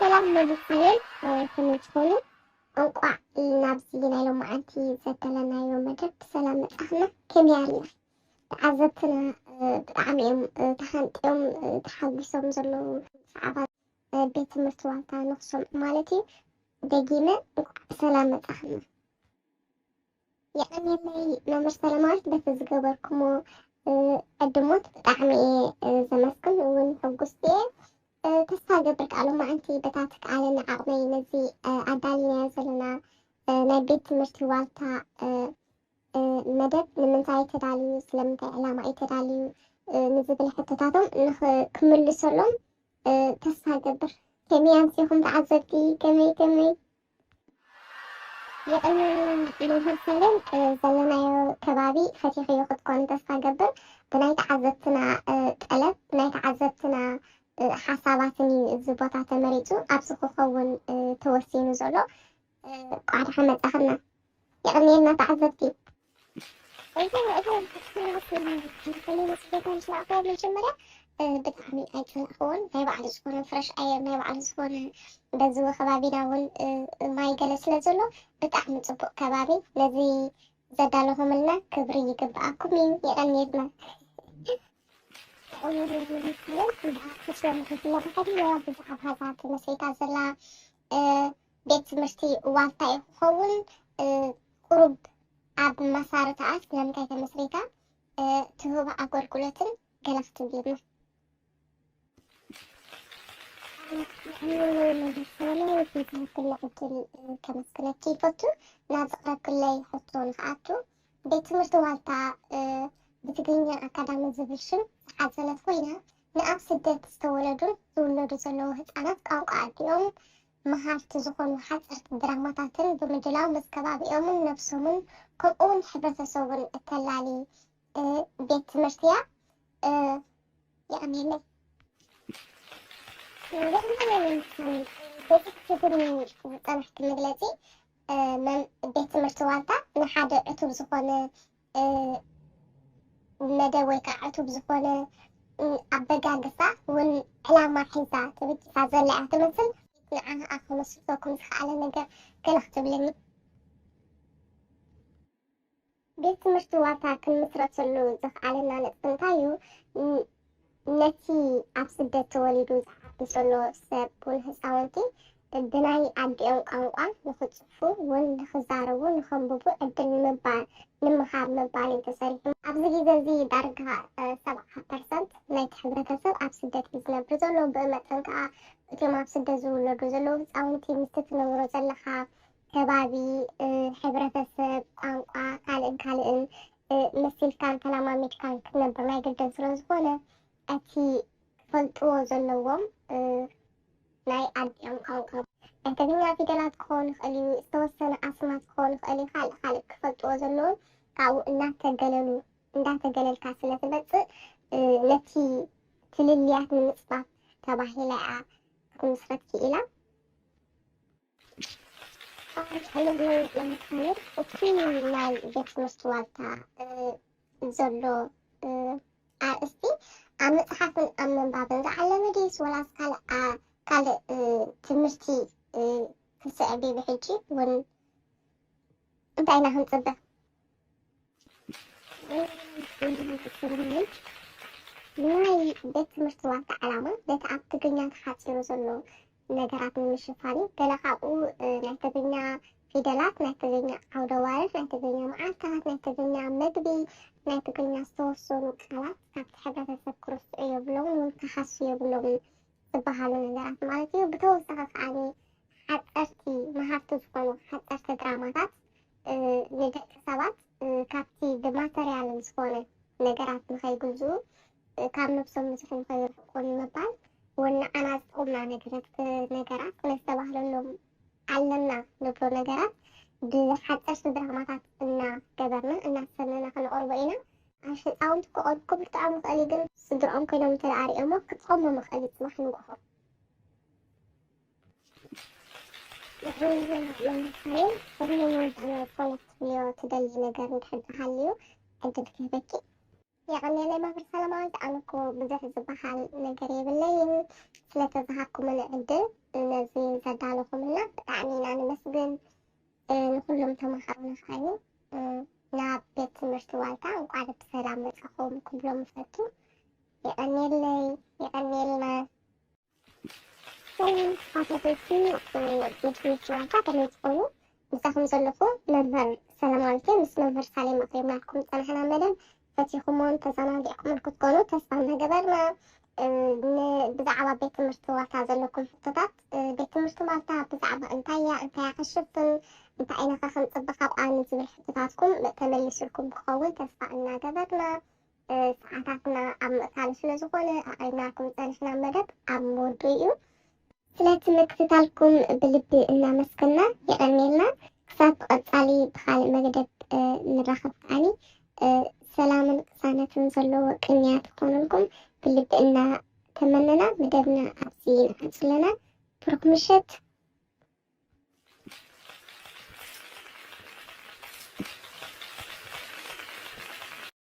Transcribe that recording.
ሰላም መብፅሒን ከመይ ትኾኑ? እንቋዕ ናብዚ ናይ ሎማዓንቲ ዘዳለናዮ መደብ ብሰላም መፃኽና። ከመይ ኣላ? ተዓዘብትና ብጣዕሚ እዮም ተሃንጥዮም ተሓጒሶም ዘለዉ። ሰዓባት ቤት ትምህርቲ ዋልታ ንክሰምዑ ማለት እዩ። ደጊመ እንቋዕ ብሰላም መፃኽና። የቐንየለይ መምህር ሰለማዊት በቲ ዝገበርኩሞ ዕድሞት ብጣዕሚ እየ ዘመስግን እውን ሕጉስቲ እየ። ተስፋ ገብር ከዓ ሎማዓንቲ በታ ትከኣለኒ ዓቕመይ ነዚ ኣዳሊናዮ ዘለና ናይ ቤት ትምህርቲ ዋልታ መደብ ንምንታይ ተዳልዩ፣ ስለምንታይ ዕላማ እዩ ተዳልዩ ንዝብል ሕቶታቶም ክምልሰሎም ተስፋ ገብር። ከመይ ኣምሲኹም ተዓዘብቲ? ከመይ ከመይ? የቐንየልና መምህር ሰሌም። ዘለናዮ ከባቢ ፈቲኽዮ ክትኮኑ ተስፋ ገብር። ብናይ ተዓዘብትና ጠለብ፣ ብናይ ተዓዘብትና ሓሳባትን እዩ እዚ ቦታ ተመሪፁ ኣብዚ ክኸውን ተወሲኑ ዘሎ። ቋዕዳ ሓመፃኽና። የቐንየልና ተዓዘብቲ። መጀመርያ ብጣዕሚ ኣይፀላእክዎን። ናይ ባዕሉ ዝኾነ ፍረሽ ኣየር፣ ናይ ባዕሉ ዝኾነ በዚ ከባቢና እውን ማይ ገለ ስለ ዘሎ ብጣዕሚ ፅቡቕ ከባቢ። ነዚ ዘዳለኹምልና ክብሪ ይግብኣኩም እዩ። የቐንየልና። ብዙሓት ሃዛት መስሪታ ዘላ ቤት ትምህርቲ ዋልታ እዩ ክኸውን። ቁሩብ ኣብ መሳርታኣ ስለምንታይ ተመስሪታ፣ ትህቦ ኣገልግሎትን ገለ ክትብልና። መምህር ሰለማዊት ንዝሃብክኒ ዕድል ከመስግነኪ ይፈቱ። ናብ ዘቕረብክለይ ሕቶ ንኽኣቱ፣ ቤት ትምህርቲ ዋልታ ብትግርኛ ኣካዳሚ ዝብል ሽም ዝሓዘለት ኮይና፣ ንኣብ ስደት ዝተወለዱን ዝውለዱ ዘለዉ ህፃናት ቋንቋ ኣዲኦም መሃርቲ ዝኾኑ ሓፀርቲ ድራማታትን ብምድላው ምስ ከባቢኦምን ነብሶምን ከምኡ እውን ሕብረተሰቡን እተላሊ ቤት ትምህርቲ እያ። የቐንየለይ። በዚ ክፍል ዝፀናሕቲ መግለፂ ቤት ትምህርቲ ዋልታ ንሓደ ዕቱብ ዝኾነ መደብ ወይ ከዓ ዕቱብ ዝኾነ ኣበጋግሳ እውን ዕላማ ሒዛ ተበጊሳ ዘላ እያ ትመስል። ንዓኣ ከመስርተኩም ዝኸኣለ ነገር ገለ ክትብለኒ። ቤት ትምህርቲ ዋልታ ክንምስረተሉ ዘኽኣለና ነጥቢ እንታይ እዩ? ነቲ ኣብ ስደት ተወሊዱ ዝዓቢ ዘሎ ሰብ እውን ህፃውንቲ ብናይ ኣዲኦም ቋንቋ ንኽፅሕፉ እውን ንኽዛረቡ ንኸንብቡ ዕድል ንምባል ንምሃብ ምባል እዩ ተሰሪሑ። ኣብዚ ግዜ እዚ ዳርጋ ሰብዓ ፐርሰንት ናይቲ ሕብረተሰብ ኣብ ስደት እዩ ዝነብር ዘሎ። ብመጠን ከዓ እቶም ኣብ ስደት ዝውለዱ ዘለዉ ህፃውንቲ ምስቲ ትነብሮ ዘለኻ ከባቢ፣ ሕብረተሰብ፣ ቋንቋ፣ ካልእን ካልእን መሲልካን ተላማሚድካን ክትነብር ናይ ግድን ስለ ዝኾነ እቲ ክፈልጥዎ ዘለዎም ናይ ኣዲኦም ቋንቋ ናይ ትግርኛ ፊደላት ክኸውን ይኽእል እዩ፣ ዝተወሰነ ኣስማት ክኸውን ይኽእል እዩ፣ ካልእ ካልእ ክፈልጥዎ ዘለዎም ካብኡ እናተገለሉ እንዳተገለልካ ስለ ትመፅእ ነቲ ፍልልያት ንምፅባብ ተባሂላ እያ ክትምስረት ክኢላ። ኣመሰግናለሁ መምህር። እቲ ናይ ቤት ትምህርቲ ዋልታ ዘሎ ኣርእስቲ ኣብ መፅሓፍን ኣብ ምንባብን ዝዓለመ ድዩስ ወላስ ካልእ ካልእ ትምህርቲ ክስዕብ እዩ? ብሕጂ እውን እንታይ ኢና ክንፅበ? ናይ ቤት ትምህርቲ ዋልታ ዕላማ ነቲ ኣብ ትግርኛ ተሓፂሩ ዘሎ ነገራት ንምሽፋን እዩ። ገለ ካብኡ ናይ ትግርኛ ፊደላት፣ ናይ ትግርኛ ዓውደ ዋርድ፣ ናይ ትግርኛ መዓልታት፣ ናይ ትግርኛ መግቢ፣ ናይ ትግርኛ ዝተወሰኑ ቃላት ካብቲ ሕብረተሰብ ክርስዑ የብሎምን ወይ ክሃሱ የብሎምን ዝበሃሉ ነገራት ማለት እዩ። ብተወሳኺ ከዓኒ ሓፀርቲ መሃርቲ ዝኾኑ ሓፀርቲ ድራማታት ንደቂ ሰባት ካብቲ ብማተርያል ዝኾነ ነገራት ንኸይግዝኡ ካብ ነብሶም ንስኹም ከይርሕቁ ንምባል እውን ንዓና ዝጠቕሙና ነገራት ነገራት ክነስተባህለሎም ኣለና ንብሎ ነገራት ብሓፀርቲ ድራማታት እናገበርና እናሰነና ክነቕርቦ ኢና። ኣሽ ህፃውንቲ ክቐርቡ ክብርትዖም ይኽእል እዩ፣ ግን ስድርኦም ኮይኖም እንተ ደኣ ሪኦሞ ክጠቕሞም ይኽእል እዩ ፅባሕ ንግሆ። ንሕና ንምሳሌ ቅድሚ መውድእና ዝኾነ ክትብልዮ ትደልዪ ነገር እንድሕር ሃልዩ ዕድል ክህበኪ። የቐንየለይ መምህር ሰላማዊት። ኣነ እኮ ብዙሕ ዝበሃል ነገር የብለይን። ስለተዝሃብኩምን ዕድል ነዚ ዘዳለኹምና ብጣዕሚ ኢና ንመስግን። እ፣ ንኹሎም ተምሃሮና ከዓኒ፣ እ፣ ናብ ቤት ትምህርቲ ዋልታ እንቋዕ ብሰላም መጻኹም ክብሎም እፈቱ። የቐንየለይ፣ የቐንየልና። ሰላም ተኸታተልቲ፣ እ፣ ቤት ትምህርቲ ዋልታ ከመይ ትኾኑ? ምሳኹም ዘለኹ መምህር ሰላማዊት እየ። ምስ መምህር ሳሌም ኣቕሪብናልኩም ዝጸናሕና መደብ ፈቲኹሞን ተዘናጊዕኩምን ክትኮኑ ተስፋ እናገበርና፣ እ፣ ን-፣ ብዛዕባ ቤት ትምህርቲ ዋልታ ዘለኩም ሕቶታት፣ እ፣ ቤት ትምህርቲ ዋልታ ብዛዕባ እንታይ እያ፣ እንታይ እያ ከሽፍን፣ እንታይ ኢና ከ ክንጽበ ካብኣ ንዝብል ሕቶታትኩም ተመሊሱልኩም ክኸውን ተስፋ እናገበርና፣ እ፣ ሰዓታትና ኣብ ምእካሉ ስለ ዝኾነ ኣቕሪብናልኩም ዝጸንሕና መደብ ኣብ ምውድኡ እዩ። ስለቲ ምክትታልኩም ብልቢ እናመስገና የቐንየልና። ክሳብ ብቐጻሊ ብኻልእ መግደብ፣ እ፣ ንራኸብ ከዓኒ፣ እ፣ ሰላምን ቅሳነትን ዘለዎ ቅንያት ክኾነልኩም ብልቢ እናተመነና መደብና ኣብዚ ንዓጹ ኣለና። ብሩኽ ምሸት።